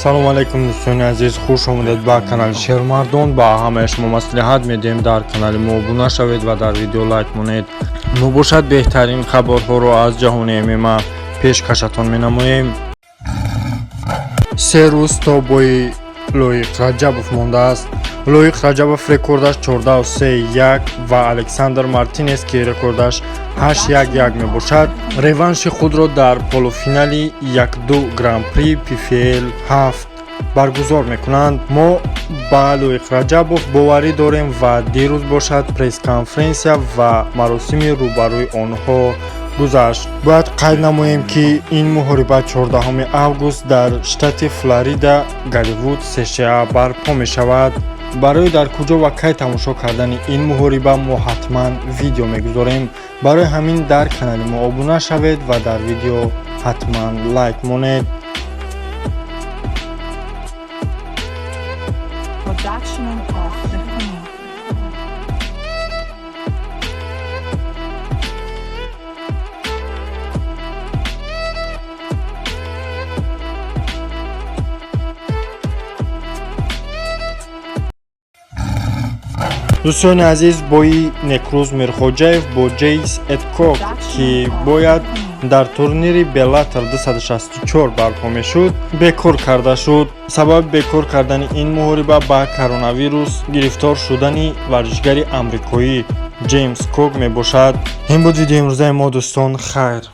Салом алейкум, дӯстони азиз, хуш омадед ба канали Шермардон. Ба ҳамаи шумо маслиҳат медиҳем, дар канали мо обуна шавед ва дар видео лайк монед. Мо бошад беҳтарин хабарҳоро аз ҷаҳони ММА пешкашатон менамоем. 3 рӯз то бои Лоиқ Раҷабов мондааст. Лоиқ Раҷабов рекордаш 14-3-1 ва Александр Мартинес, ки рекордаш 8-1-1 мебошад, реванши худро дар полуфинали 1-2 Гран-при PFL 7 баргузор мекунанд. Мо ба Лоиқ Раҷабов боварӣ дорем ва дирӯз бошад пресс-конференсия ва маросими рӯбарӯи онҳо гузашт. Бояд қайд намоем, ки ин муҳориба 14 август дар штати Флорида, Голливуд, США барпо мешавад. Барои дар куҷо ва кай тамошо кардани ин муҳориба мо ҳатман видео мегузорем. Барои ҳамин дар канали мо обуна шавед ва дар видео ҳатман лайк монед. Production of the Queen. Дӯстони азиз, бои Некрӯз Мирхоҷаев бо Ҷейс Эдкок, ки бояд дар турнири Беллатор 264 барпо мешуд, бекор карда шуд. Сабаби бекор кардани ин муҳориба ба коронавирус гирифтор шудани варзишгари амрикоӣ Ҷеймс Кок мебошад. Ин буд видеои имрӯзаи мо, дӯстон. Хайр.